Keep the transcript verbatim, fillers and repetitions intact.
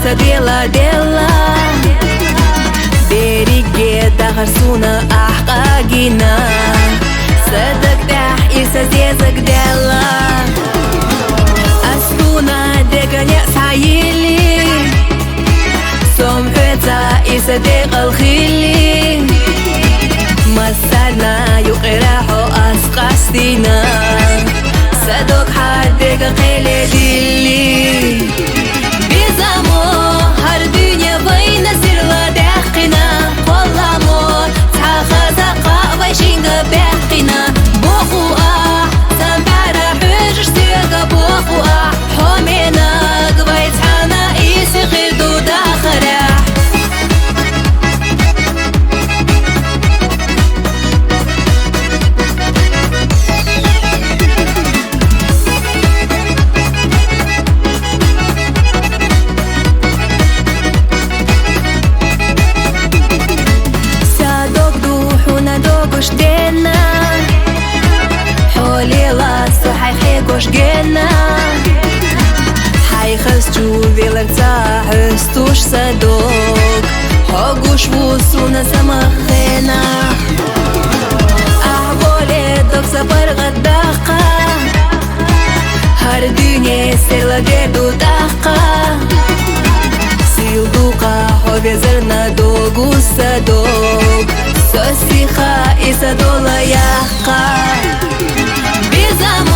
Са дела, дела. Берриге дахар сона ахь къагийна. Са даг тӀехь Ӏийса зезаг даьлла. Ас хьуна дегӀане схьайиллий, со-м хьоьца Ӏийса декъал хиллий. Массарна юкъера хьо ас къастийна. Са дог хьан дега кхеле диллий. Безамо, хӀара дуьне вайна сирла даьккхина, кхолламо, цхьа хаза кхаъ вай шинга баьккхина. Боху ахь, сан бӀара хьоьжуш соьга, боху ахь, хьо менаг вай цхьана Ӏийса хир ду дахарехь. Са дог ду хьуна догуш дена, хьо лела со хьайх хьегош гена. Хьайх ас чу велар ца хьестуш са дог, хьо гуш ву суна са маххенахь. Ахь воле дог са паргӀат даккха, хӀара дуьне сирла дер ду тӀаккха. Сийлахь ду-кха хьо везарна догу са дог, со сиха Ӏийса дола яккха. Безамо,